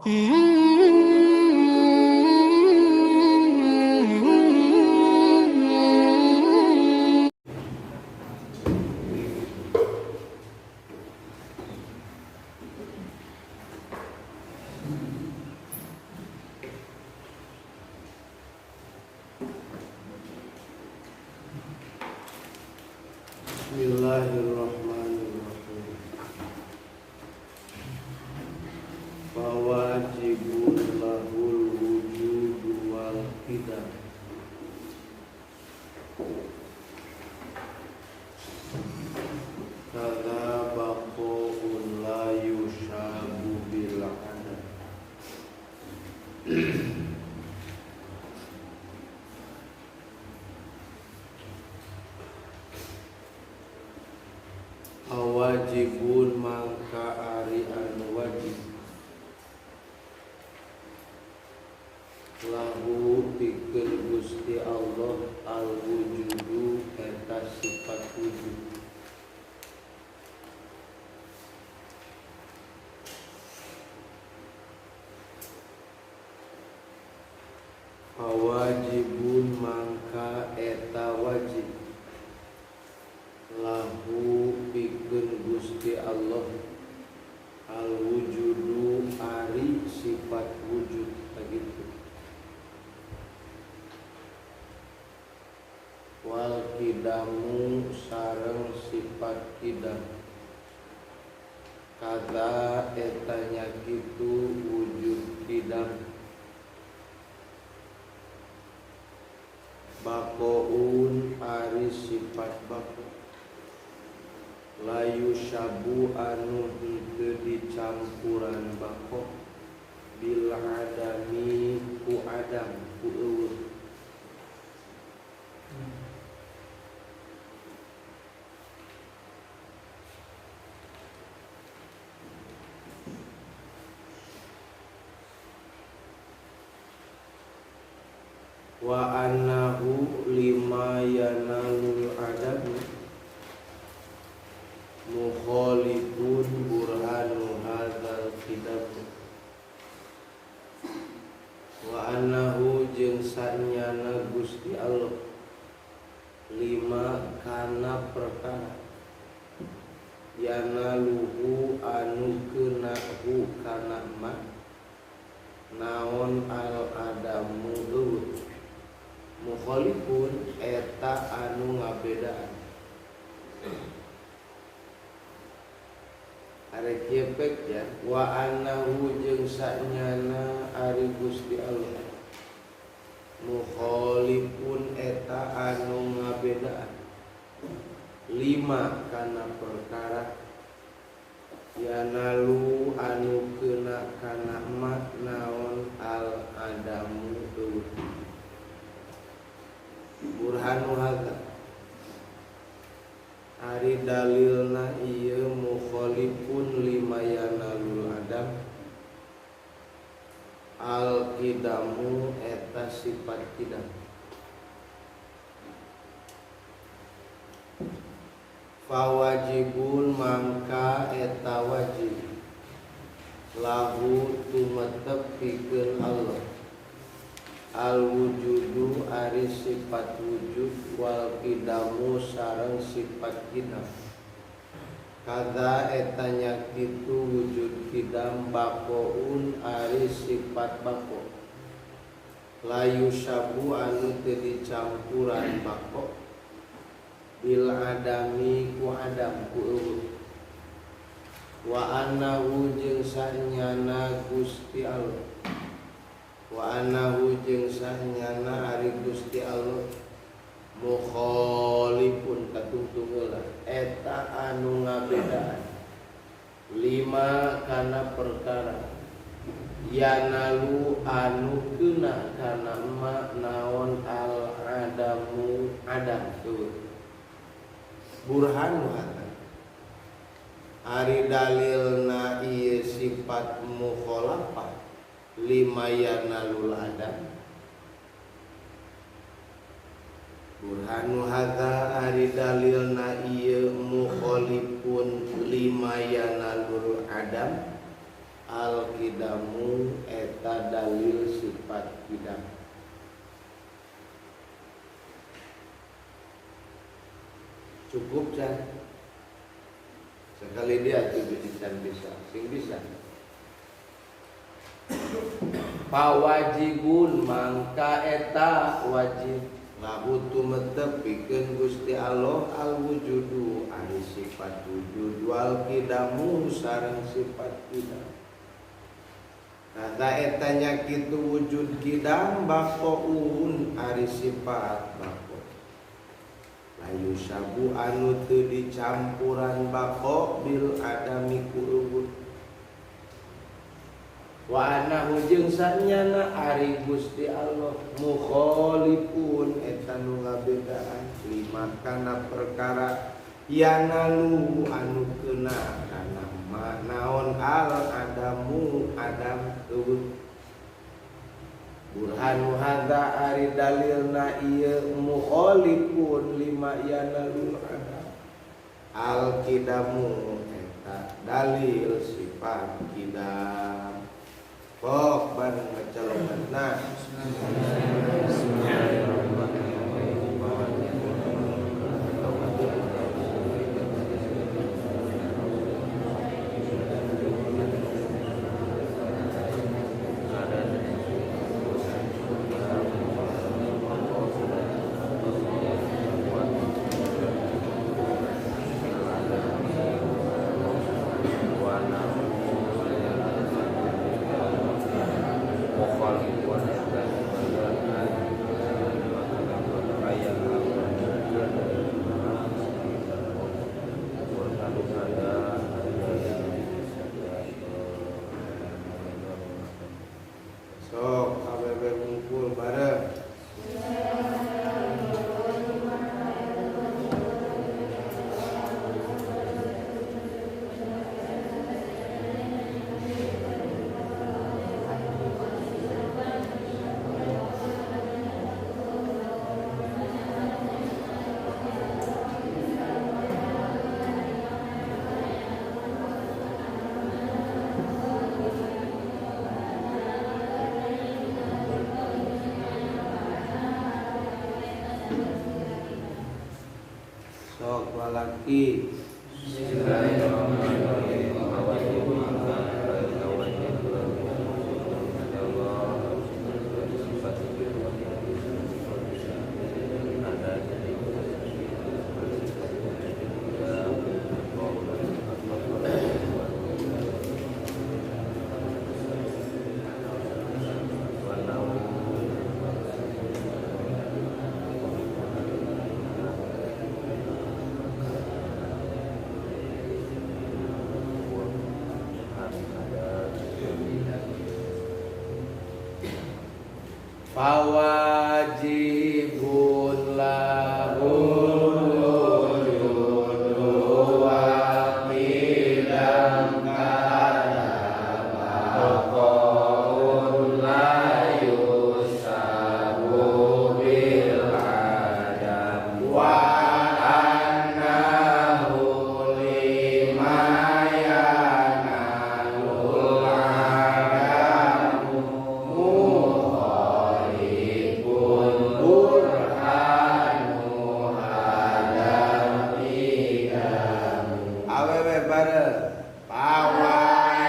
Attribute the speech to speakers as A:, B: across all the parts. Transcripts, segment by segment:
A: Bismillahirrahmanirrahim. Fawajibun lahul wujudu wal qidam. Kadza baqa'un la yushabu bil adam. Wajibun mangka ari anu wajib lahu pikeun Gusti Allah al wujudu eta sifat wujud. Wajibun mangka eta wajib lahu pikeun Gusti Allah al wujudu ari sifat wujud begitu. Wal kidamu sareng sifat kidam. Kada etanya kitu wujud kidam. Bakoun ari sifat bako. Layu syabu anu henteu dicampuran bako bil adami ku adam ku eueuh. Wa annahu lima yanalul adam mukhalifun burhanu hadzal qidam. Wa annahu jeung sanyana Gusti Allah lima kana perkara yanaluhu anu keunahu kana ma naon al adamu eueuh mukhalifun eta anu ngabedaan. Arek kieu pek ya wa annahu jeung sanyana ari Gusti Allah mukhalifun eta anu ngabedaan lima kana perkara yanalu anu keuna kana ma naon al adamu eueuh. Burhanu hadza ari dalilna ieu mukhalifun lima yanalul adam al kidamu eta sifat kidam. Fawajibun mangka eta wajib lahu tumetep pikeun Allah al wujudu ari sifat wujud wal kidamu sareng sifat kidam. Kada etanya kitu wujud kidam bakoun ari sifat bako layu sabu anu teu dicampuran bako bil adami ku adam ku eueuh. Wa annahu jeung sanyana Gusti Allah wa annahu jeung sanyana ari Gusti Allah mukhalifun katungtung heula eta anu ngabedaan lima kana perkara yanalu anu keuna kana ma naon al adamu adam eueuh. Burhanu hadza ari dalilna ieu sifat mukhalafah lima yanalul adam. Burhanu hadza ari dalilna ieu mukhalifun lima yanalul adam Al kidamu eta dalil sifat kidam. Cukup can? Sekali dia tuh can bisa, sing bisa. Pawajibun mangka eta wajib lahu tumetep pikeun Gusti Allah al wujudu ari sifat wujud wal kidamu sareng sifat kidam. Kata eta nya kitu wujud kidam baqaun ari sifat baqa. Layu sabu anu teu dicampuran baqa bil adami ku. Wa anahu jeung sanyana ari Gusti Allah mukhalifun eta nu ngabedaan lima kana perkara yanalu anu keuna kana naon al adamu adam eueuh. Burhanu hadza ari dalilna ieu mukhalifun lima yanalu adam al kidamu eta dalil sifat kidam. Kok bareng maca logatna. Sok awewe ngumpul bareng. Sok lalaki. Fawajibun lahul wujudu wal qidam kana baqaun la yusabu bil adam wa annahu lima yanalul adamu awewe bareng. Pawajibun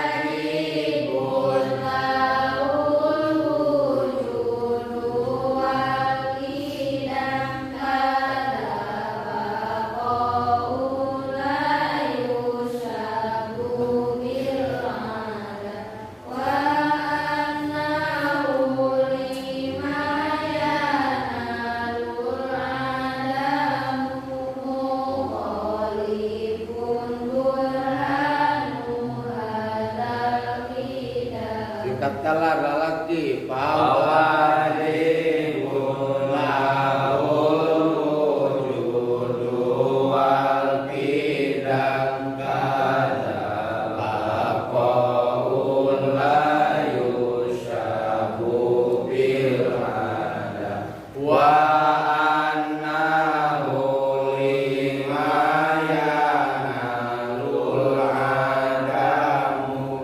B: lahul wujudu wal qidam kana baqaun la yusabu bil adam wa annahu lima yanalul adamu mukhalifun burhanu hadzal qidam.
A: Singkat kalar lalaki. Pawajibun lahul wujudu wal qidam kana baqaun la yusabu bil adam wa annahu lima yanalul adamu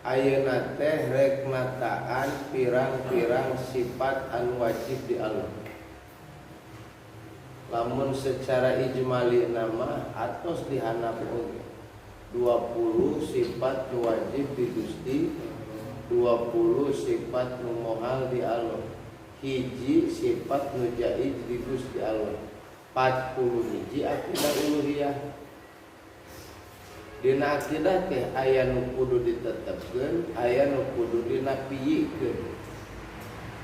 A: Ayeuna teh rek nataan pirang-pirang sifat anu wajib di Allah. Lamun secara ijmali nama atos dihandap oge 20 sifat nu wajib di Gusti, 20 sifat nu moal di Allah, hiji sifat nu jaiz di Gusti Allah, 40 hiji akidah uluhiyah. Dina akidah teh aya nu kudu ditetepkeun, aya nu kudu dinapiyikeun.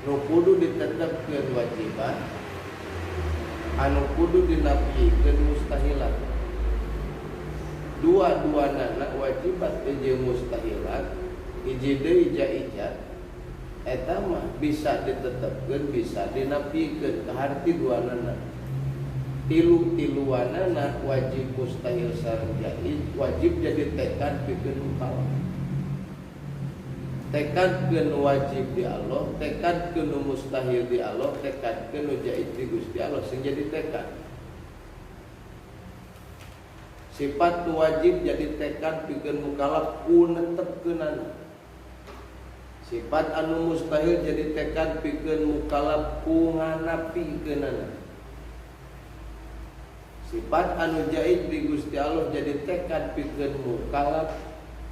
A: Nu kudu ditetepkeun wajibat, anu kudu dinapiyikeun mustahilat. Dua-duanana wajibat jeung mustahilat, hiji deui jaizat eta mah bisa ditetepkeun, bisa dinapikeun, kaharti duanana. Tilu-tiluanana wajib mustahil sareng jaiz, wajib jadi tekad pikeun mukallaf. Tekadkeun wajib di Allah, tekadkeun nu mustahil di Allah, tekadkeun nu jaiz di Gusti Allah sing jadi tekad. Sifat nu wajib jadi tekad pikeun mukallaf ku netepkeunana. Sifat anu mustahil jadi tekad pikeun mukallaf ku nganapikeunana. Sifat anu jaiz di Gusti Allah jadi tekad pikeun mukallaf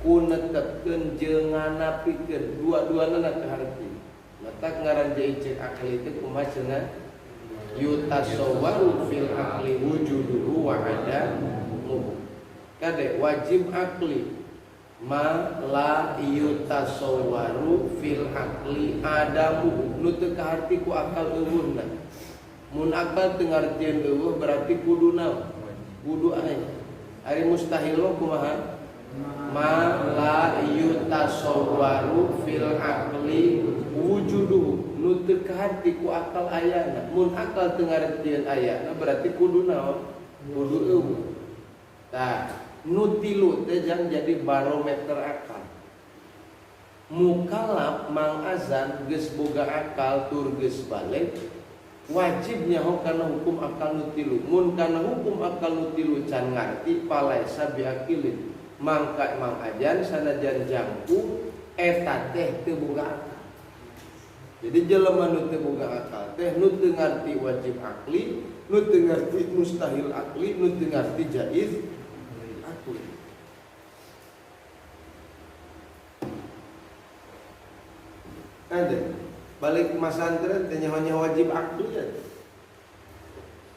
A: ku netepkeun jeung nganapikeun, dua-duanana kaharti. Matak ngaran jaiz ceuk akli teh kumaha cenah? Yutasawwaru fil aqli wujuduhu wa adamuhu. Kade wajib akli ma la yutasawwaru fil aqli adamuhu, nu teu kaharti ku akal eueuhna. Mun akal teu ngartieun eueuh berarti kudu naon? Kudu aya. Ari mustahil mah kumaha? Ma la yutasawwaru fil aqli wujuduhu, nu teu kaharti ku akal ayana. Mun akal teu ngartieun ayana berarti kudu naon? Kudu eueuh. Tah, nu tilu teh jang jadi barometer akal. Mukallaf Mang Azan geus boga akal tur geus balik, wajib nyaho kana hukum akal nu tilu. Mun kana hukum akal nu tilu can ngarti palaisa biakilin, mangka Mang Ajan sanajan jangkung eta teh teu boga akal. Jadi jelema nu teu boga akal teh nu teu ngarti wajib akli, nu teu ngarti mustahil akli, nu teu ngarti jaiz akli. Ada balik masantren teh nyaho wajib akli ya.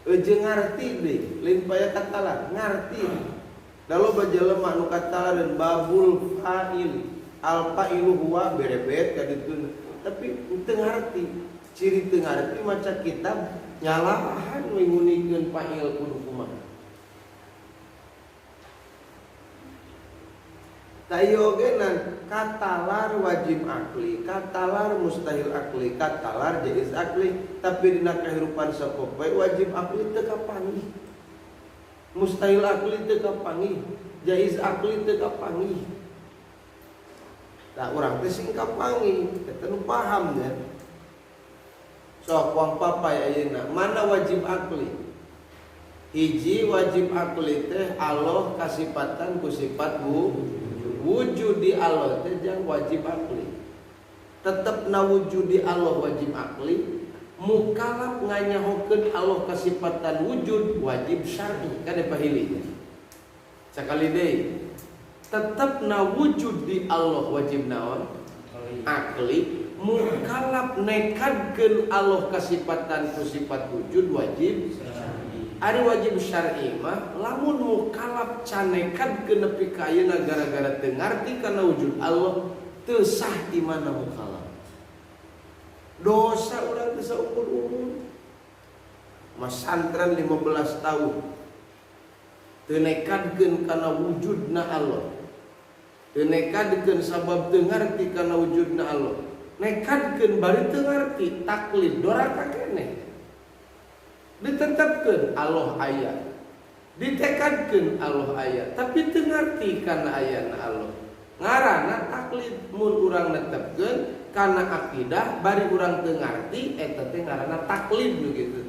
A: Eujeung ngarti deui, lain paya katalar, ngarti. Da loba jelema nu katalareun babul fa'il, al fa'ilu huwa berebet ka ditu. Tapi teu ngarti. Ciri teu ngarti maca kitab nyalahan we ngunikeun fa'il kudu kumaha. Tayogenan katalar wajib akli, katalar mustahil akli, katalar jaiz akli, tapi dina kahirupan sapopoe wajib akli teu kapanggih, mustahil akli teu kapanggih, jaiz akli teu kapanggih. Tah urang teh sing kapanggih, eta nu paham nya. Sok wang papay ayeuna, mana wajib akli? Hiji wajib akli teh Allah kasipatan ku sifat wujud di Allah teh jang wajib akli. Tetep na wujud di Allah wajib akli, mukallaf nganyahokeun Allah kasipatan wujud wajib syar'i kade pahili. Sakali deui, tetep na wujud di Allah wajib naon? Akli. Mukallaf nekadkeun Allah kasipatan ku sifat wujud wajib syar'i. Ari wajib syar'i mah lamun mukallaf can nekadkeun nepi ka ayeuna gara-gara teu ngarti kana wujud Allah, teu sah imana mukallaf. Dosa urang teu saukur-ukur. Masantren 15 tahun teu nekadkeun kana wujudna Allah. Teu nekadkeun sabab teu ngarti kana wujudna Allah. Nekadkeun bari teu ngarti, taklid doraka keneh. Ditetapkeun Allah aya, ditekadkeun Allah aya, tapi teu ngarti kana ayana Allah. Ngaranna taklid. Mun urang netepkeun kana akidah bari urang teu ngarti, eta teh ngaranna taklid nu kitu.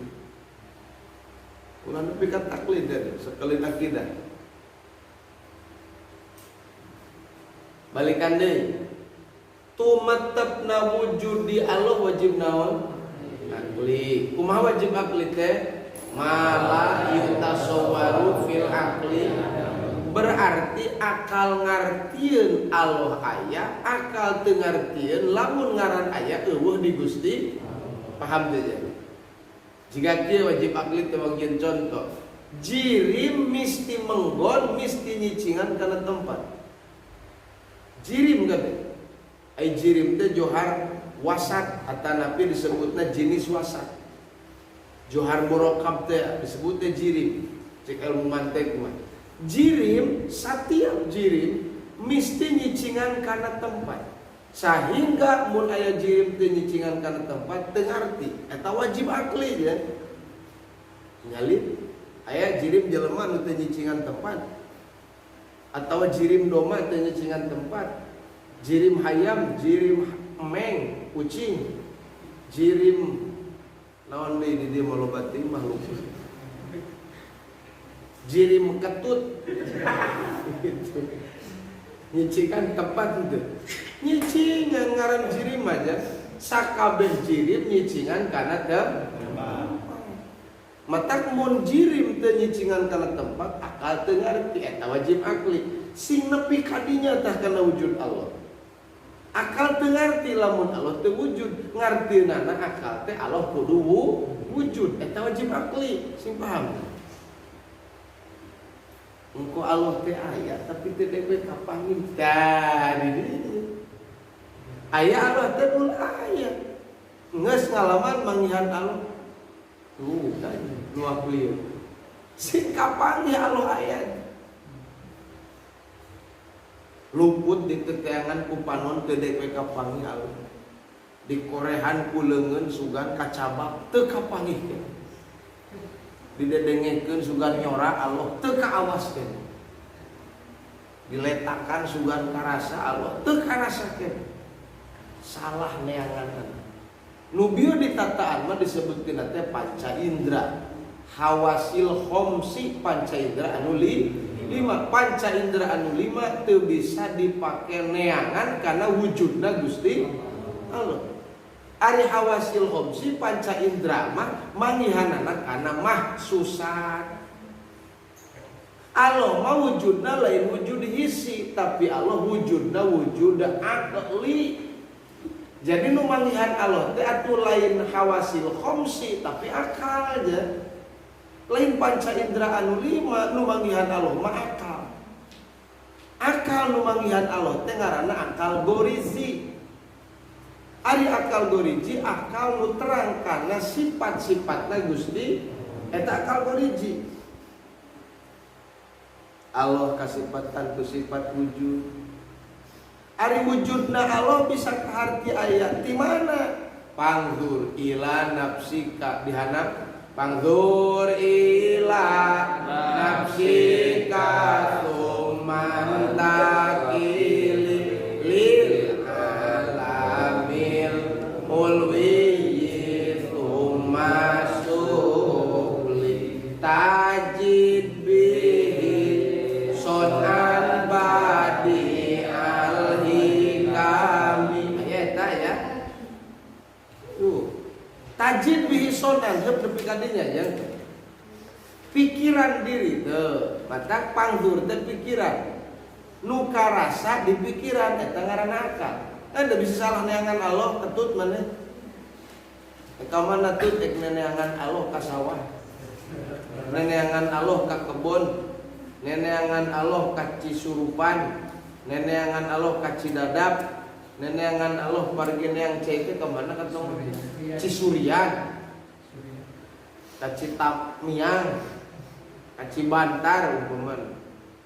A: Urang nepi ka taklid teh sekali akidah. Balikan deui. Tumetepna wujud di Allah wajib naon? Akli. Kumaha wajib akli teh? Mala yutasawwaru fil akli. Berarti akal ngartieun Allah aya, akal teu ngartieun lamun ngaran aya eueuh di Gusti. Paham teh? Jika kieu wajib akli teh bagian contoh. Jirim misti menggon, misti nyicingan kana tempat. Jirim kabeh. Ai jirim teh johar wasat atanapi disebutna jenis wasat. Johar borokab teh disebutnya jirim. Cek ilmu mantek mah. Jirim, setiap jirim misti nyicingan kana tempat. Sehingga mun aya jirim teu nyicingan kana tempat teu ngarti. Eta wajib akli ya. Nyalip aya jirim jelema nu teu nyicingan tempat. Atau jirim domba teu nyicingan tempat. Jirim hayam, jirim emeng, kucing, jirim naon deui di dieu mah loba teuing makhluk. Jirim ketut gitu. Nyicingan tempat itu. Nyicingan ngaran jirim aja. Sakabeh jirim nyicingan kana tempat. Matak mun jirim teu nyicingan kana tempat, akal teu ngarti eta wajib akli. Sing nepi kadinya tah kana wujud Allah. Akal teu ngarti lamun Allah teu wujud, ngartinana akal teh Allah kudu wujud, eta wajib akli. Sing paham. Engko Allah teh aya tapi teu dewe kapanggih. Tah di dieu. Aya Allah teh dul aya. Geus ngalaman manggihan Allah. Tuh kan nu akli. Sing kapanggih Allah aya. Luput di teteangan ku panon teu dewe kapanggih Allah. Dikorehan ku leungeun sugan kacabak teu kapanggih teh. Didedengkeun sugan nyora Allah teu kaawaskeun. Diletakan sugan karasa Allah teu karasakeun. Salah neangan. Nu bieu ditataan mah disebutkeun teh panca indra. Hawasil khomsi panca indra anu lima. Panca indra anu lima teu bisa dipake neangan karena wujudna Gusti Allah. Ari hawasil khomsi panca indra mah manggihanana kana mahsusat. Allah mah wujudna lain wujud hisi, tapi Allah wujudna wujud akli. Jadi nu manggihan Allah teh atuh lain hawasil khomsi tapi akal aja. Lain panca indra anu lima nu manggihan Allah mah akal. Akal nu manggihan Allah teh ngaranna akal gorizi. Ari akal goriji akal nu terang karena sifat-sifatna Gusti eta akal goriji. Allah kasifatan ku sifat wujud. Ari wujudna Allah bisa kaharti aya di mana? Pangzur ila nafsika dihanap pangzur ila nafsika tumantakili lil alamil ulwi tsumma sufli tajid bihi sonan badi alhikami. Aya eta ya. Tuh. Tajid bihi sonan heup nepi ka dinya ya. Pikiran diri teu, matak pangdur teh pikiran. Nu karasa di pikiran eta ngaranna akal. Kan da bisa salah neangan Allah ketut maneh. Ka mana tut ek neangan Allah ka sawah. Neneangan Allah ka kebon, neneangan Allah ka Cisurupan, neneangan Allah ka Cidadap, neneangan Allah pargi neang cai teh ka mana ka tong Cisurian, ka Citamiang, ka Cibantar umpamana.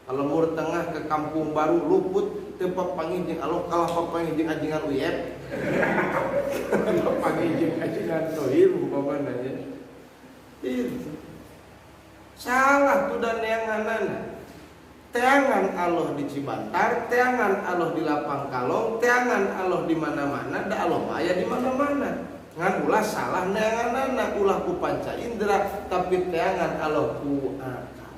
A: Ka lembur tengah ke kampung baru luput teu papanggih jeung Allah kalah papanggih jeung ajengan uyep. Papanggih jeung ajengan tohir umpamana ya. Itu. Salah tuh dan neanganan. Teangan Allah di Cibantar, teangan Allah di Lapang Kalong, teangan Allah di mana-mana, da Allah mah aya di mana-mana. Ngan ulah salah neanganana, ulah ku panca indera, tapi teangan Allah ku akal.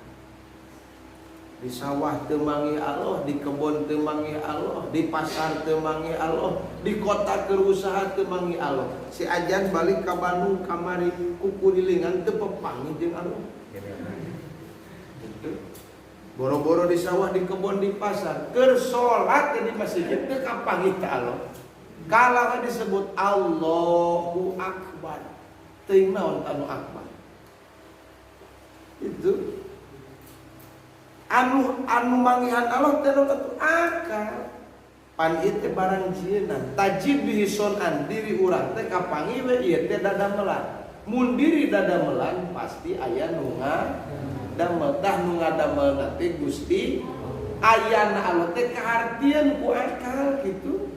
A: Di sawah teu manggih Allah, di kebon teu manggih Allah, di pasar teu manggih Allah, di kota keur usaha teu manggih Allah. Si ajan balik ka Bandung kamari kukurilingan teu pepanggih jeung Allah. Gitu. Boro-boro di sawah, di kebon, di pasar, keur salat di masjid teu kapanggih ka Allah. Kalau disebut Allahu Akbar, teuing naon anu akbar. Itu anu anu manggihan Allah teh atuh akal. Pan ieu teh barang jieunan, tajib bihi sonan diri urang teh kapanggih we ieu teh dadamelan. Mun diri dadamelan pasti aya nu ngadamel. Tah nu ngadamelna teh Gusti ayana Allah teh kahartieun ku akal kitu.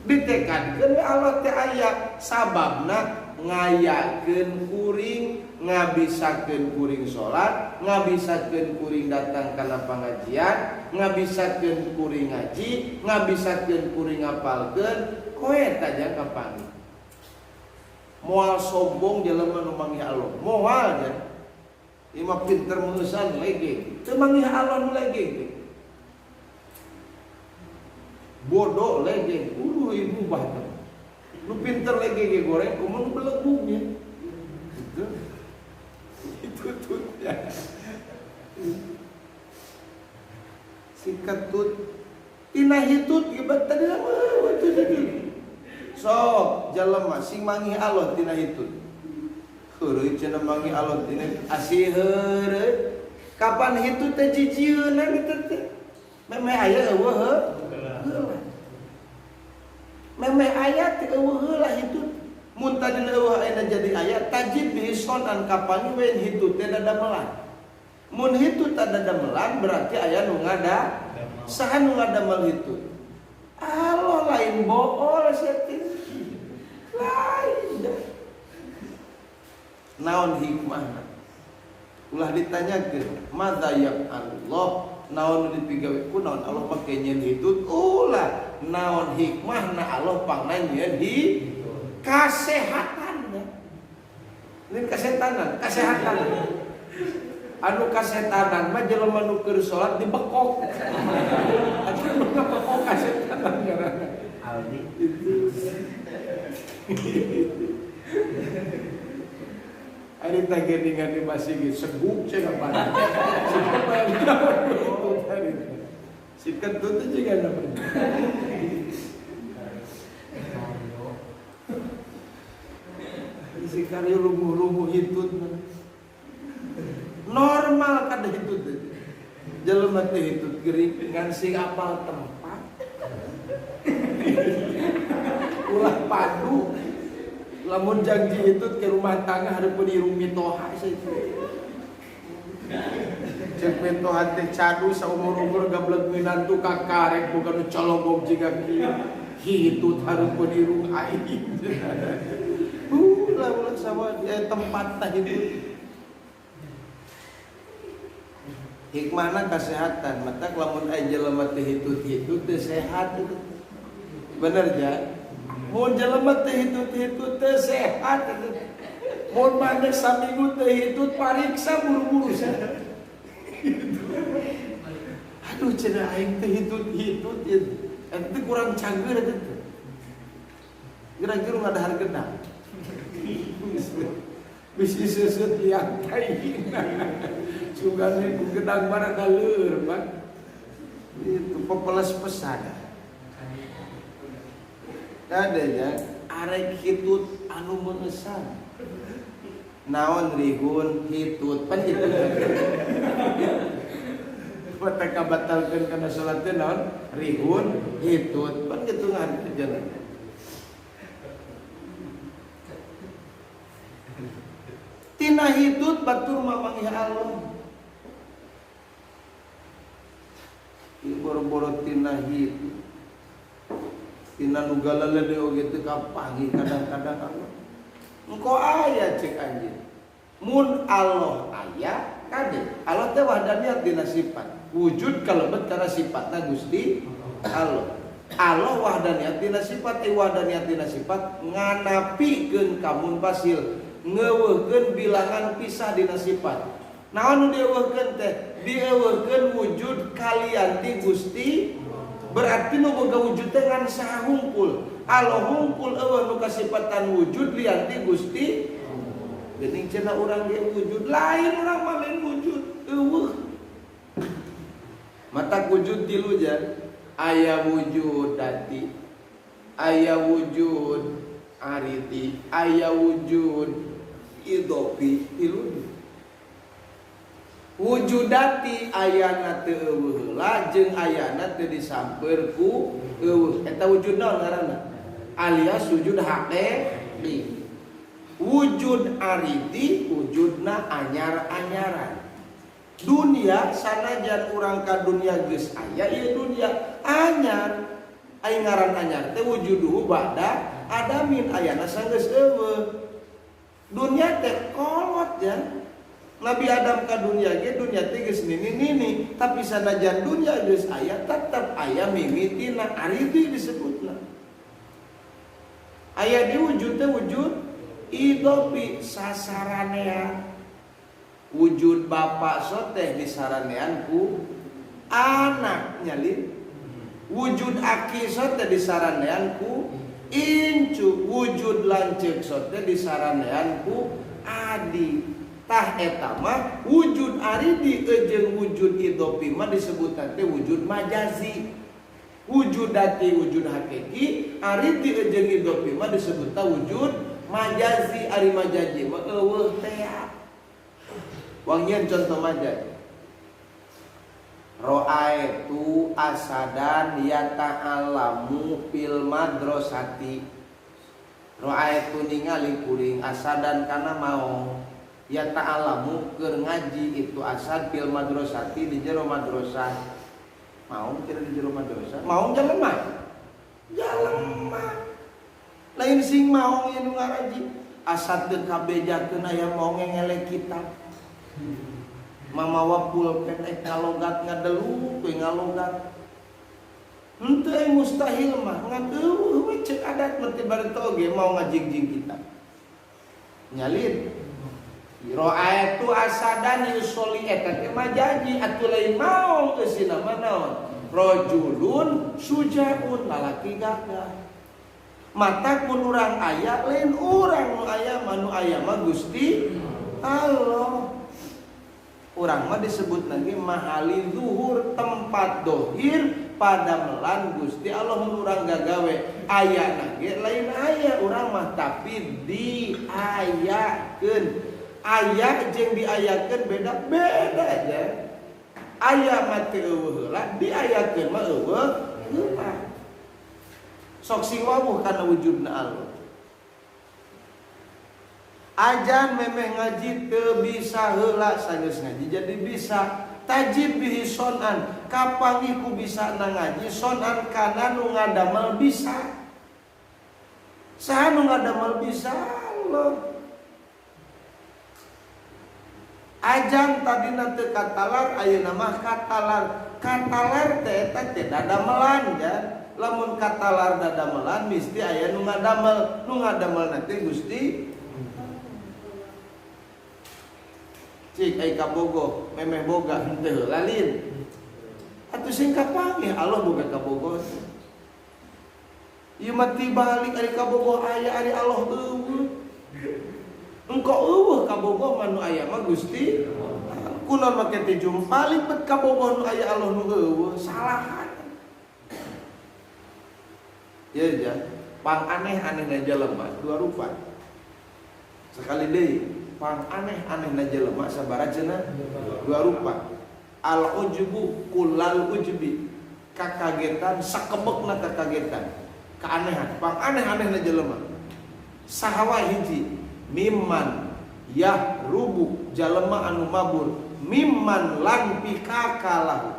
A: Ditekadkeun we Allah teh aya sababna ngayakeun kuring, ngabisakeun kuring salat, ngabisakeun kuring datang kana pangajian, ngabisakeun kuring ngaji, ngabisakeun kuring ngapalkeun, koe eta jang kapanggih. Moal sombong jelema nu manggih Allah, moal nya. Ieu mah pinter meusan lege, teu manggih Allah nu lege. Bodoh lege, kudu ibu bah. Nu pinter lege ge goreng kumaha nu belegugnya. Gitu. Itu tuh ya. Si ketut tina hitut ge tadi mah itu tadi. Sok jelema sing manggih Allah tina hitut. Heureui cenah manggih Allah tina asih heureui. Kapan hitut teh jijieunna kitu teh? Memeh aya eueuh heula. Memeh aya teh eueuh heula hitut. Mun tadina eueuh ayeuna jadi aya tajib bihi sonan kapangi we hitut teh dadamelan. Mun hitut teh dadamelan berarti aya nu ngada. Saha nu ngadamel hitut? Allah lain bool sia teh. Lain dah. Naon hikmahna? Ulah ditanyakeun, madza yaf'alullah? Naon nu dipigawe ku naon Allah make nyeun hitut? Ulah naon hikmahna Allah pangna nyeun hitut? Kasehatan ya. Lain kasetanan, kasehatan. Anu kasetanan mah jelema nu keur salat dibekok. Anu nu ngabekok kasetanan ngaranna.
C: Aldi.
A: Itu. Ari teh geuningan di masjid seguk cenah pada. Seguk mah tadi. Si kentut teh juga napa. Si karyo lumuh-lumuh hitut normal kada hitut. Jelema teh hitut gering ngan sing apal tempat. Ulah padu. Lamun janji hitut ke rumah tangga hareupeun irung mitoha saeutik. Cek mitoha teh cadu saumur-umur gablek minantu kakarek bukan nu cologog jiga kieu. Hitut hareupeun irung aing. Ulah ulah sama tempat tah hitut. Hikmahna kesehatan, matak lamun aya jelema teh hitut-hitut teh sehat itu. Bener ja? Mun jelema teh hitut-hitut teh sehat itu. Mun maneh saminggu teh hitut pariksa buru-buru sehat. Aduh cenah aing teh hitut-hitut ieu. Eta teh kurang cangeur eta teh. Geura-geura ngadahar gedang. Bisi seuseut liang taina. Sugane ku gedang barang leur, Pak. Itu pepeles pesan. Tadanya arek hitut anu mengesan. Naon rihun hitut pan itu. Pataka batalkeun kana salat teh naon rihun hitut pan kitu ngan jalan. Tina hitut batur mamanggih Allah. Ieu boro-boro tina hitut. Tina nu galalede oge teu kapanggih kadang-kadang Allah. Engko aya cek anjeun. Mun Allah aya kade. Allah teh wahdaniyat dina sifat. Wujud kalebet kana sifatna Gusti Allah. Allah wahdaniyat dina sifat, wahdaniyat dina sifat nganapikeun ka munfasil, ngeuweuhkeun bilangan pisah dina sifat. Naon nu dieuweuhkeun teh? Dieuweuhkeun wujud kalian ti Gusti. Berarti nu boga wujud teh ngan saha hungkul. Allah hungkul eueuh nu kasipatan wujud lian ti Gusti. Geuning cenah urang ge wujud, lain urang mah lain wujud, eueuh. Mata wujud tilu jan. Aya wujud dati, aya wujud ariti, aya wujud idofi, tilu. Wujudati ayana teu eueuh heula jeung ayana teu disamper ku eueuh. Eta wujud naon ngaranna? Alias wujud haqiqi. Wujud ariti wujudna anyar-anyaran. Dunia sanajan urang ka dunia geus aya ieu dunia anyar. Ai ngaran anyar teh wujuduhu ba'da adamin ayana sanggeus eueuh. Dunia teh kolot ya. Nabi Adam ka dunia ge dunia teh geus nini-nini, tapi sanajan dunia geus aya tetep aya mimitina ariti disebutna. Aya di wujud teh wujud idopi sasaranean. Wujud bapak soteh disaranean ku anak nyalin. Wujud aki soteh disaranean ku incu. Wujud lanceuk soteh disaranean ku adi. Tah eta mah wujud aridi jeung wujud idopi mah disebut teh wujud majazi. Wujud dati wujud hakiki, aridi jeung idopi mah disebut wujud majazi. Ari majazi mah eueuh teh. Wangieun contoh majaz. Ra'aitu asadan yata'allamu fil madrasati. Ra'aitu ningali kuring asadan kana maong. Yata'allamu keur ngaji itu asad fil madrasati di jero madrasah. Maong kira di jero madrasah. Maong jelema. Jelema. Lain sing maong ieu nu ngaraji. Asad teu kabejakeun aya maong ngelek kitab. Mamawa pulpen ngalogat ngadeluk we ngalogat. Henteu mustahil mah ngan eueuh we ceuk adat mah teu bari oge mau ngajigjing kitab. Nyalin. Ra'aitu asadan yusolli eta teh majaji atuh lain maong eusina mah naon? Rajulun sujaun lalaki gagah. Mata kun urang aya lain urang nu aya mah nu aya mah Gusti Allah. Urang mah disebut lagi mahali zuhur, tempat dohir pada melan Gusti Allah mun urang gagawe aya nage lain aya urang mah tapi diayakeun. Aya jeung diayakeun beda-beda aja. Aya mah teu eueuh heula, diayakeun mah eueuh heula. Sok sing wawuh kana wujudna Allah. Ajan memeh ngaji teu bisa heula sanggeus ngaji jadi bisa. Tajib bihi sonan kapanggih ku bisa na ngaji sonan kana nu ngadamel bisa. Saha nu ngadamel bisa Allah. Ajan tadina teu katalar ayeuna mah katalar. Katalar teh eta teh dadamelan ya. Lamun katalar dadamelan mesti aya nu ngadamel. Nu ngadamel teh Gusti. Cik ai kabogoh memeh boga henteu heula lin. Atuh sing kapanggih Allah boga kabogoh. Ieu mah tibalik ari kabogoh aya ari Allah eueuh. Engko eueuh kabogoh mah nu aya mah Gusti. Kunaon make teh jumpalik bet kabogoh nu aya Allah nu eueuh salahan. Ieu ja pang aneh-anehna jelema dua rupa. Sekali deui pang aneh-aneh na jelema sabaraha cenah dua rupa. Al ujbu kullal ujbi, kakagetan sakebekna kakagetan, keanehan, pang aneh-aneh na jelema. Sahawa hiji mimman yahrubu jelema anu mabur, mimman lan pikakalahu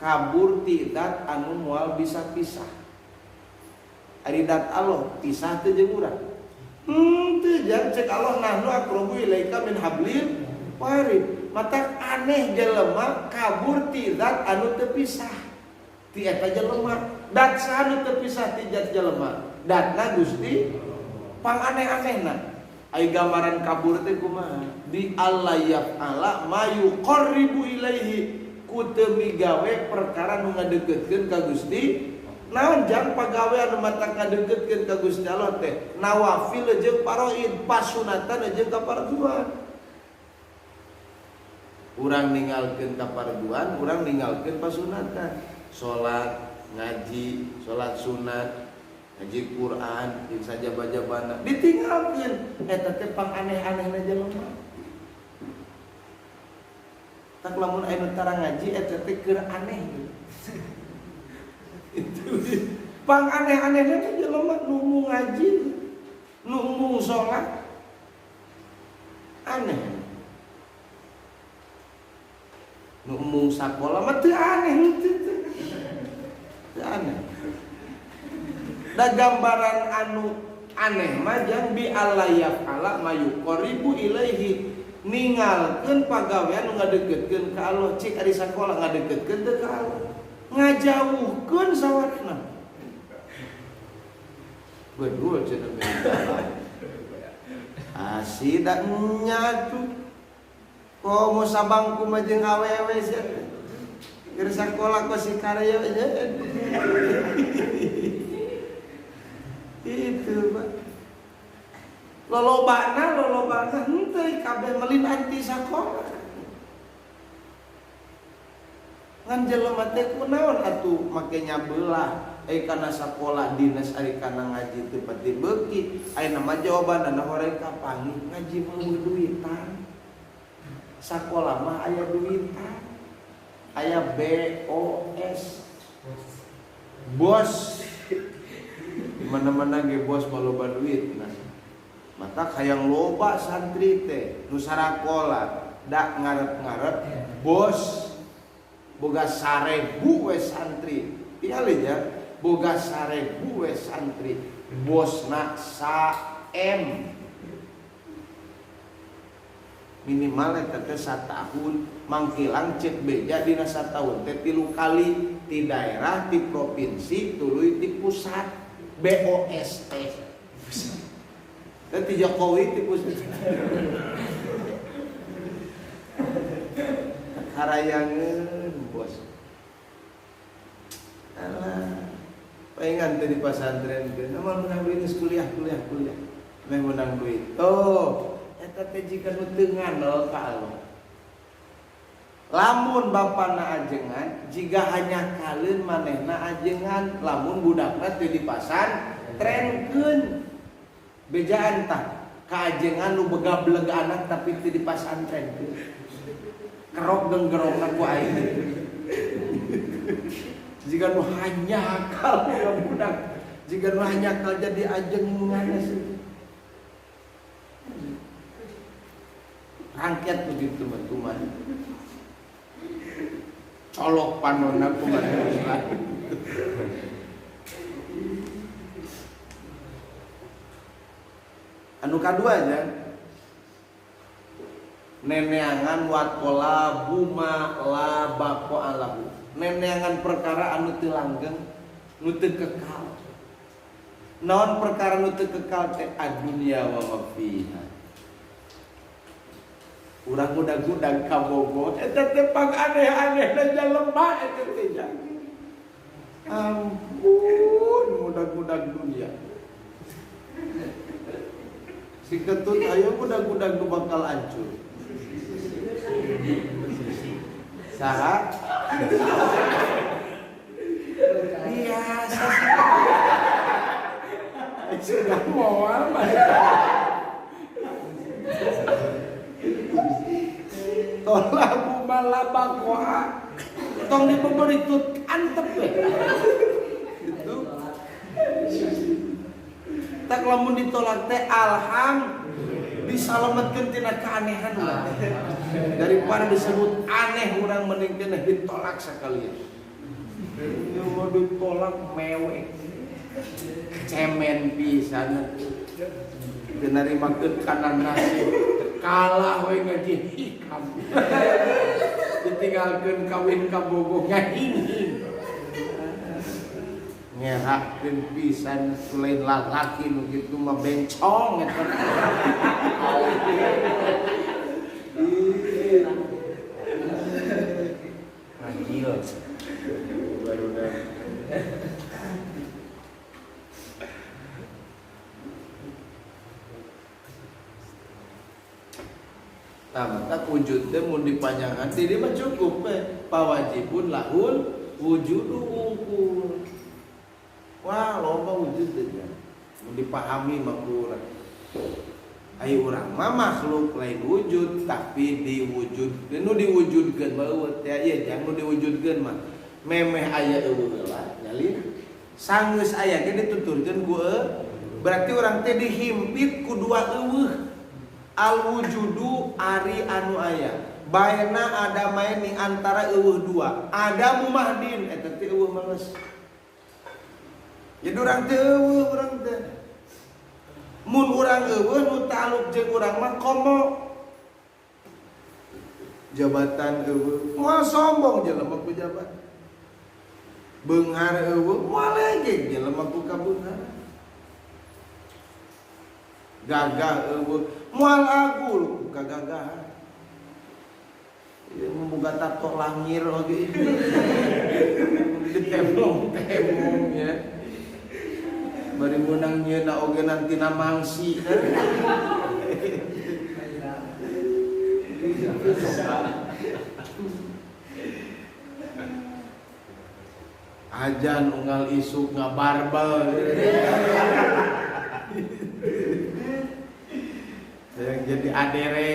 A: kabur ti dat anu moal bisa pisah. Ari dat Allah pisah teu jeung urang. Teu jang cek Allah nahnu aqrabu ilaika min hablil warid. Mata aneh jelema kabur ti zat anu teu pisah. Ti eta jelema, dat saha nu teu pisah ti zat jelema? Datna Gusti pang aneh-anehna. Ai gambaran kabur teh kumaha? Bi alla yaf'ala ma yuqarribu ilaihi, ku teu migawe perkara nu ngadeukeutkeun ka Gusti. Naon jang pagawe anu matak ngadeukeutkeun ka Gusti Allah teh? Nawafil jeung faraid, pasunatan jeung kaparduan. Urang ninggalkeun kaparduan, urang ninggalkeun pasunatan. Salat, ngaji, salat sunat, ngaji Quran, jeung sajaba-jabana ditinggalkeun. Eta teh pang aneh-anehna jelema. Tak lamun aya nu tara ngaji eta teh keur aneh. Itu pang aneh-anehna teh jelema nu mung ngaji, nu mung salat. Aneh. Nu mung sakola mah teu aneh henteu teh. Teu aneh. Da gambaran anu aneh mah jang bi alla yaf'ala ma yuqarribu ilaihi, ningalkeun pagawean nu ngadeukeutkeun ka Allah. Cik ari sakola ngadeukeutkeun teu ka Allah, ngajauhkeun sawarna. Bedul cenah asida nya tuh komo sabangku mah jeung awewe sia keur sakola kok si karya nya. Itu Pak. Lolobana henteu kabeh melin anti sakola. Ngan jelema teh kunaon atuh make nyabelah ai kana sakola dinas ari kana ngaji teu pati beuki. Ayeuna mah jawabanna horeng kapanggih ngaji mah eueuh duitan. Sakola mah aya duitan. Aya BOS. Bos. Mana-mana ge bos mah loba duit nah. Mata hayang loba santri teh nu sarakola da ngarep-ngarep bos boga 1000 we santri. Tingali nya boga 1000 we santri, bosna sa M. Minimal eta teh satahun mangkilang cek beja dina satahun teh 3 kali di daerah, di provinsi, tuluy di pusat. BOST. Dan ti Jokowi ti pusat. Harayangeun bos. Alah. Paingan teh di pasantren teh moal menang duit geus kuliah. Meh menang duit. Oh, eta teh jika nu teu ngandel ka Allah. Lamun bapana ajengan jiga hanya kaleun manehna ajengan, lamun budakna teu dipasantrenkeun. Bejaan tah kaajengan nu begableg anak tapi teu dipasantrenkeun. Kerok genggerongna ku aing. Jiga nu hanya akal budak, jiga nu hanya akal jadi ajengan sih. Rangket begitu teman-teman. Colok panona kumaha. Anu kadua nya neneangan watkola buma la bako alahu. Neneangan perkara anu teu langgeng, nu teu kekal. Naon perkara nu teu kekal teh adunya wa ma fiha. Urang gudag-gudag kabogo eta teh pang aneh-anehna jelema eta teh nya. Ampun gudag-gudag dunia. Si ketut ayo gudag-gudag nu bakal hancur. Saha? Biasa sih. Sudah mau apa? Tolabu malabakoa tong dibeberi tut antep we. Itu tak lamun ditolak teh alham disalametkeun tina keanehan urang. Daripada disebut aneh urang mending keneh ditolak sakalian. Ieu mah ditolak mewek. Cemen pisan. Teu narimakeun kana nasib. Kalah we ngaji hikam. Ditinggalkeun kawin ka bogoh ngahing-hing. Ngerakeun pisan lain lalaki nu kitu mah bencong eta.
C: Manjil.
A: Barudak. Nah, maka wujud teh mun dipanjangan di mah cukup we. Pawajibun lahul wujudu wungkul. Wah, loba wujud teh nya. Mun dipahami mah ku urang. Ai urang mah makhluk lain wujud tapi diwujudkeun. Nu diwujudkeun mah eueuh teh ieu jang nu diwujudkeun mah memeh aya eueuh heula nyalin. Sanggeus aya ge dituturkeun ku berarti urang teh dihimpit ku dua eueuh. Al wujudu ari anu aya. Baena ada main antara eueuh dua. Ada mumahdin eta teh eueuh males. Jadi urang teh eueuh urang teh. Mun urang eueuh nu taluk jeung urang mah komo. Jabatan eueuh, moal sombong jelema ku jabatan. Beunghar eueuh, moal lege jelema ku kabeungharan. Gagah eueuh, moal agul ku kagagahan. Ieu memboga tato langir oge. Ditemong-temong ya. Bari meunang nyeuna oge nanti namangsi. Ajan unggal isuk ngabarbel. Yang jadi adere.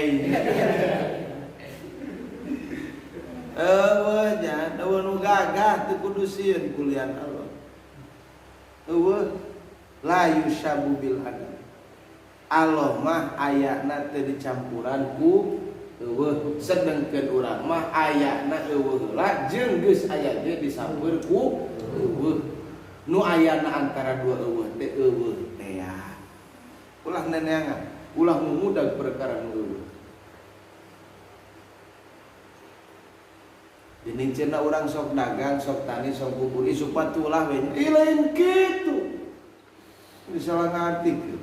A: Eueuh nya, eueuh nu gagah teu kudu sieun kulian Allah. Eueuh la yusyabu bil adam. Allah mah ayana teu dicampuran ku eueuh, sedengkeun urang mah ayana eueuh heula jeung geus aya ge disampeur ku eueuh. Nu ayana antara dua eueuh teh eueuh teh ya. Ulah neneangan, ulah ngumudag perkara nu eueuh. Dinding cenah urang sok dagang, sok tani, sok bubur, isuk patulah we. Ih lain kitu. Misalnya ngartikeun.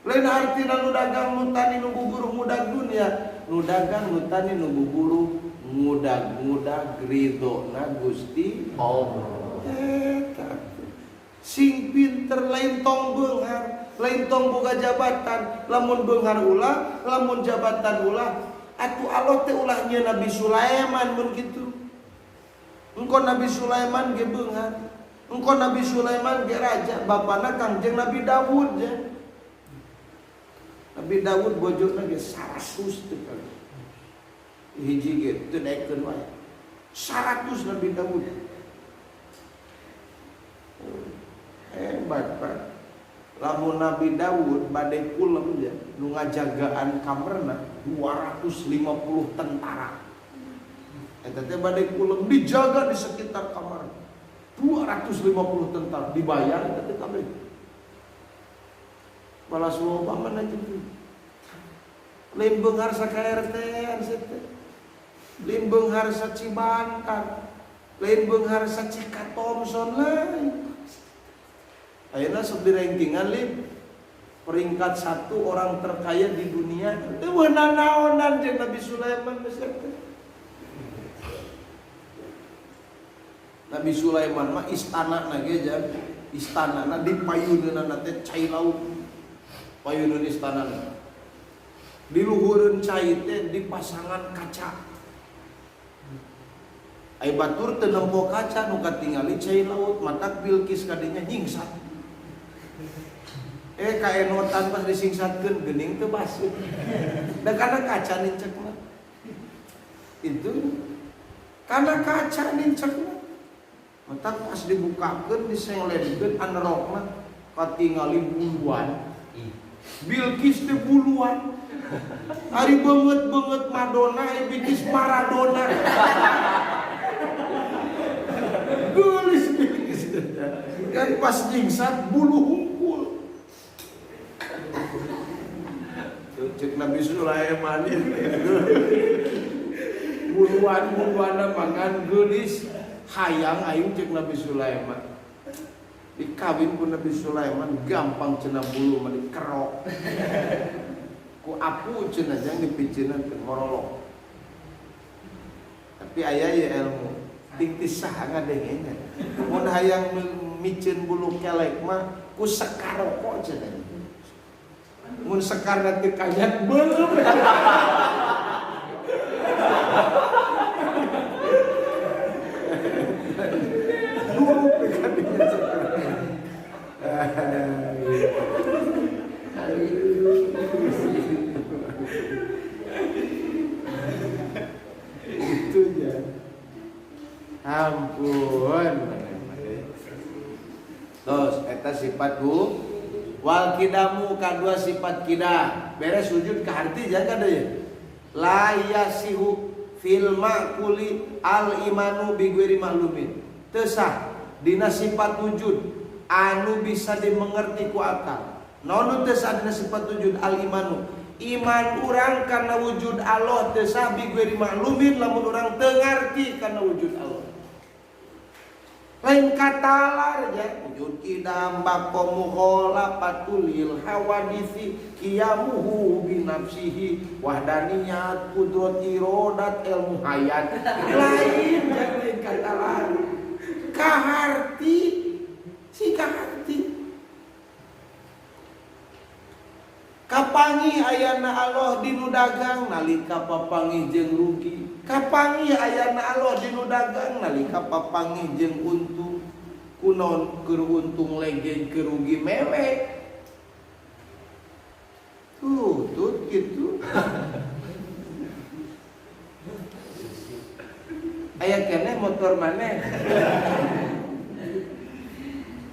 A: Lain artina nu dagang nu tani nu bubur ngudag dunia, nu dagang nu tani nu bubur ngudag-ngudag ridona Gusti
C: Allah.
A: Eta. Sing pinter lain tong beunghar, lain tong boga jabatan, lamun beunghar ulah, lamun jabatan ulah, atuh Allah teh ulah nyeun Nabi Sulaiman mun kitu. Engko Nabi Sulaiman ge beunghar. Engko Nabi Sulaiman ge raja, bapana Kangjeng Nabi Dawud je. Nabi Dawud bojona ge 100 teh kali. Hiji ge teu daekeun wae. 100 Nabi Dawud. Hebat Pak. Lamun Nabi Dawud bade kulem je nu ngajagaan kamerna 250 tentara. Eta teh bade kulem dijaga di sekitar kamar. 250 tentara dibayar eta teh kabeh. Balas loba mana kitu. Lain beunghar sa-KRT-an teh. Lain beunghar sa Cibantar. Lain beunghar sa Cikatomson lain. Ayeuna sok di rankingan lip peringkat 1 orang terkaya di dunia. Teu nanaonan jeung Nabi Sulaiman geus teh. Nabi Sulaiman mah istana ge jam istanana di payuneunana teh cai laut. Payuneun istanana. Di luhureun cai teh di pasangan kaca. Ai batur teu nempo kaca nu katingali cai laut matak Bilqis kadinya nyingsat. Kaenotan pas disingsatkeun geuning teu baseuh. Da kana kaca nincek mah. Itu kana kaca nincek mah. Matak pas dibukakeun disengledkeun anerokna katingali buluan. Bilqis teh buluan. Ari beungeut-beungeut Madonna, ari Bilqis Maradona. Geulis Bilqis teh. Kan pas nyingsat bulu hungkul. Cek Nabi Sulaiman itu. Buluan-buluanna mangan geulis. Hayang aing cek Nabi Sulaiman. Dikawin ku Nabi Sulaiman gampang cenah bulu mah dikerok. Ku apu cenah jang dipiceunna teh morolok. Tapi aya ye ilmu ting ti saha ngadengena. Mun hayang miceun bulu kelek mah ku sekar rokok cenah. Mun sekar nanti kayat beuleum. Itu ya. Ampun. Terus eta sifat hu wal kidamu kadua sifat kidah. Beres sujud ke hati jangan ada ya. La yasihu fil ma'kuli al imanu bi ghairi ma'lumin. Teu sah dina sifat wujud anu bisa dimengerti ku akal. Naon teu sah dina sifat wujud al imanu. Iman urang karena wujud Allah teu sah bi ghairi ma'lumin lamun urang teu ngarti kana wujud Allah. Lain katalar ya wujud kidam baqo mukhalafatul hawadisi qiyamuhu bi nafsihi wahdaniyat qudrat iradat ilmu hayat. Lain jangan katalar. Kaharti si kaharti. Kapangi ayana Allah dinu dagang nalika papangi jeung rugi. Kapangi ayana Allah dinu dagang nalika papangi jeung untung. Kunaon keur untung legeng keur rugi mewek. Tuh, tut kitu. Aya keneh motor maneh.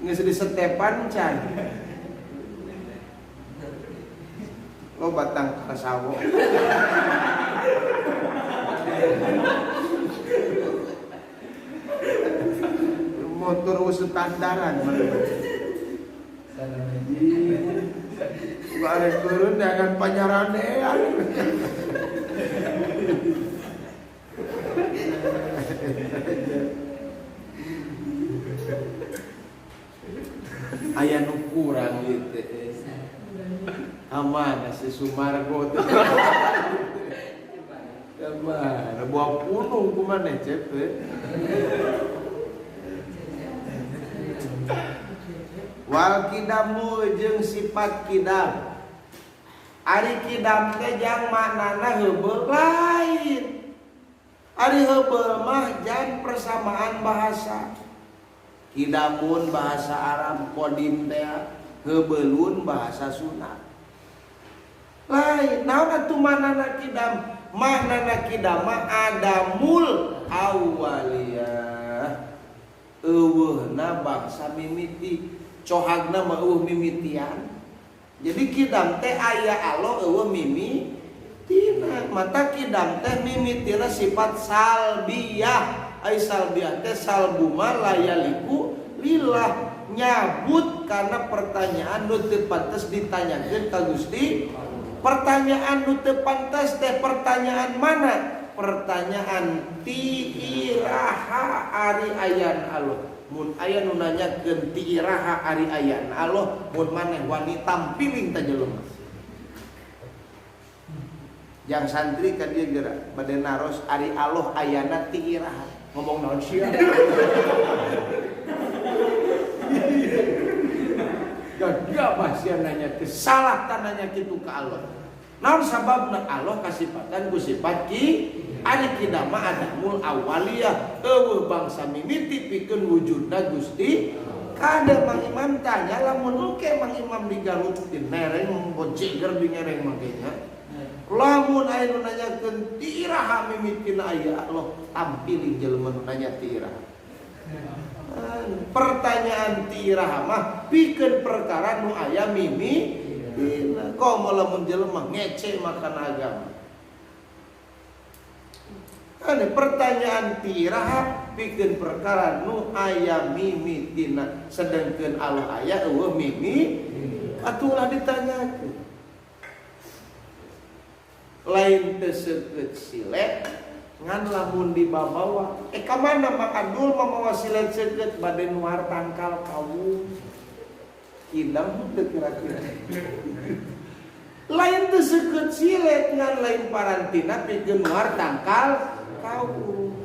A: Geus disetepan can. Lo batang kasawo. Motor standaran bareng turun dengan panyaranean. Aya nu kurang ieu teh. Aman si Sumargo teh. Kamana buah punung kumaneh cep. Wal kidamu jeung sifat kidam. Ari kidam teh jang maknana heubeul lain. Ari heubeul mah jang persamaan bahasa. Kidamun bahasa Arab kodim teh, heubeulun bahasa Sunda. Lain, naon atuh maknana kidam? Maknana kidam mah adamul awaliyah. Eueuhna bangsa mimiti, cohagna mah eueuh mimitian. Jadi kidam teh aya Allah eueuh mimitina. Mata kidam teh mimitina sifat salbiyah. Ai salbiyah teh salbuma layaliku lillah, nyabut karena pertanyaan nu teu pantes ditanyakeun ka Gusti. Pertanyaan nu teu pantes teh pertanyaan mana? Pertanyaan ti iraha ari ayan Allah. Mun aya nu nanyakeun ti iraha ari ayan Allah, mun maneh wani tampiling ta jelema. Jang santri ka dieu geura bade naros ari Allah ayana ti iraha. Ngomong naon sia? Gagah sia nanya teh salah tananya kitu ka Allah. Naon sababna Allah kasipatan ku sifat ki ari kidama adamul awaliyah eueuh bangsa mimiti pikeun wujudna Gusti. Kada Mang Imam tanya lamun oke Mang Imam di Garut di nereng bojeger di ngereng mangkenya. Lamun aya nu nanyakeun ti iraha mimitina aya Allah tampiling jelema nu nanya ti iraha. Pertanyaan ti iraha mah pikeun perkara nu aya mimitina. Komo lamun jelema ngece makan agama. Ane pertanyaan ti iraha pikeun perkara nu aya mimitina sedengkeun Allah aya eueuh mimi atuh ditanyakeun. Lain teu seukeut silet, Ngan lamun dibabawa ka mana Mang Adul mamawa silet seukeut bade nuar tangkal kawung. Kidam teu kira-kira. Lain teu seukeut silet ngan lain parantina pikeun nuar tangkal kawung.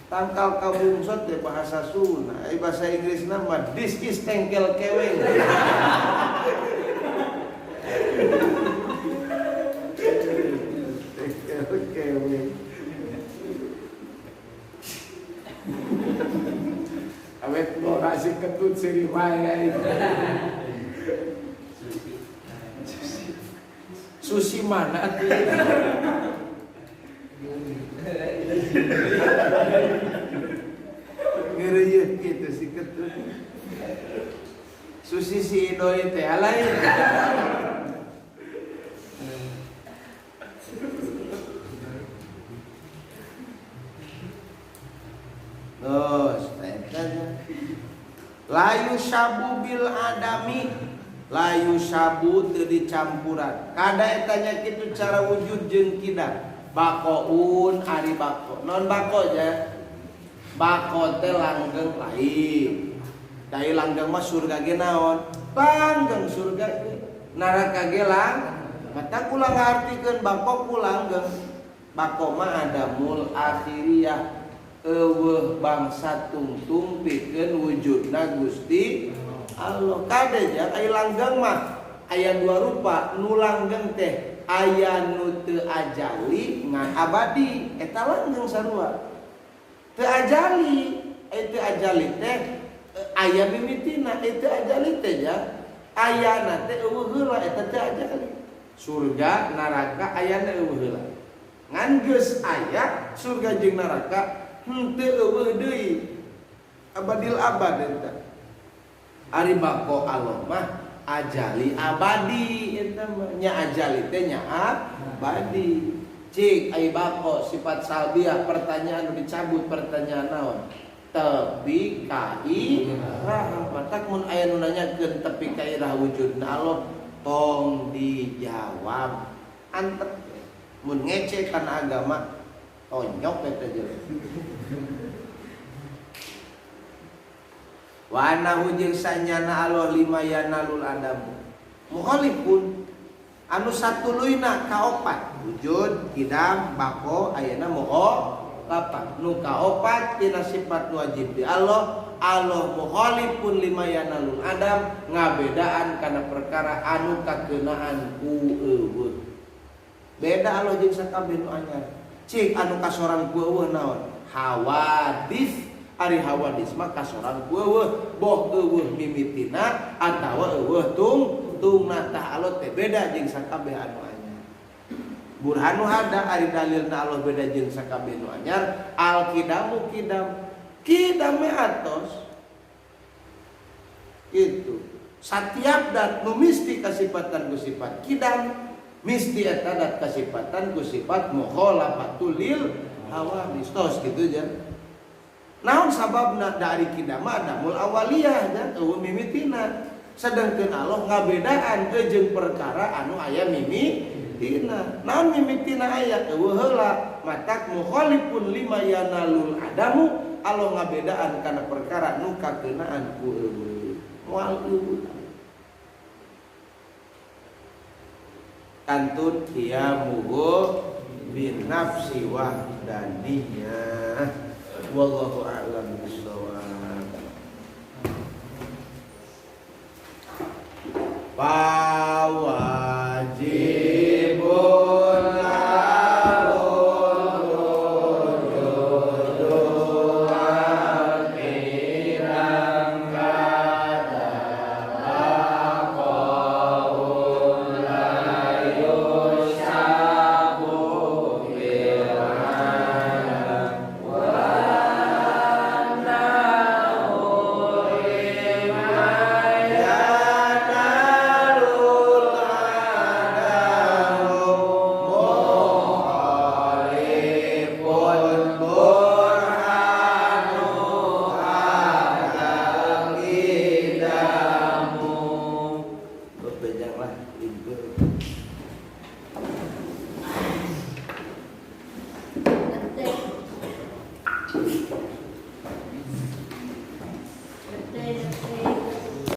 A: Tangkal kabungsot teh bahasa Sunda, bahasa Inggrisna mah this is tengkel keweng. Tengkel keweng. Awet ngora si ketut siri wae. Susi mana tuh? Ngereyeuh kitu si ketut. Susi si Idoi teh lain. Terus eta layu sabu bil adami, layu sabu teu dicampuran. Kada eta nya kitu cara wujud jeung kidam. Bakoun ari bako. Non bako nya. Bako teh langgeng lain. Dai langgeng mah surga ge naon? Langgeng surga ge. Neraka ge lang. Mata kula ngartikeun bako ku langgeng. Bako mah adamul akhiriyah. Eueuh bangsa tungtung pikeun wujudna Gusti Allah. Kade nya ai langgeng mah aya dua rupa. Nu langgeng teh aya nu teu ajali ngan abadi, eta langgeng sarua. Teu ajali, teu ajali teh aya mimitina, teu ajali teh nya ayana teh eueuh heula eta teu ajali. Surga, neraka ayana eueuh heula. Ngan geus aya surga jeung neraka henteu eueuh deui. Abadil abad eta. Ari bako Allah mah ajali abadi eta mah nya ajali teh nya abadi. Cik ai bako sifat salbiah pertanyaan nu dicabut pertanyaan naon? Tepi ka iraha. Matak mun aya nu nanyakeun tepi ka iraha wujudna Allah tong dijawab. Antep mun ngece kana agama tonyok eta jelema. Wa annahu jeung sanyana Allah lima yanalul adamu mukhalifun anu satuluyna kaopat wujud kidam bako ayana mukhalafah nu kaopat tina sifat wajib di Allah Allah mukhalifun lima yanalul adam ngabedaan kana perkara anu kakeunaan ku eueuh. Beda Allah jeung sakabeh nu anyar. Cik anu kasorang ku eueuh naon? Hawadis. Ari hawadis mah kasorang ku eueuh, boh eueuh mimitina atawa eueuh tungtungna. Tah Allah teh beda jeung sakabeh anu anyar. Burhanu hada ari dalilna Allah beda jeung sakabeh nu anyar. Al kidamu kidam. Kidame atos. Itu. Satiap dat nu misti kasipatan ku sifat kidam, misti eta dat kasipatan ku sifat mukhalafatul lil hawadis. Tos kitu jan. Naon sababna dari kidama adamul awaliyah dan eueuh mimitina. Sedangkeun Allah ngabedaan jeung perkara anu aya mimitina. Naon mimitina aya eueuh heula, matak mukhalifun lima yanalul adamu, Allah ngabedaan kana perkara nu kakeunaan ku eueuh. Moal eueuh. Kantun qiyamuhu bin nafsi wahdaniyah. Wallahu a'lam.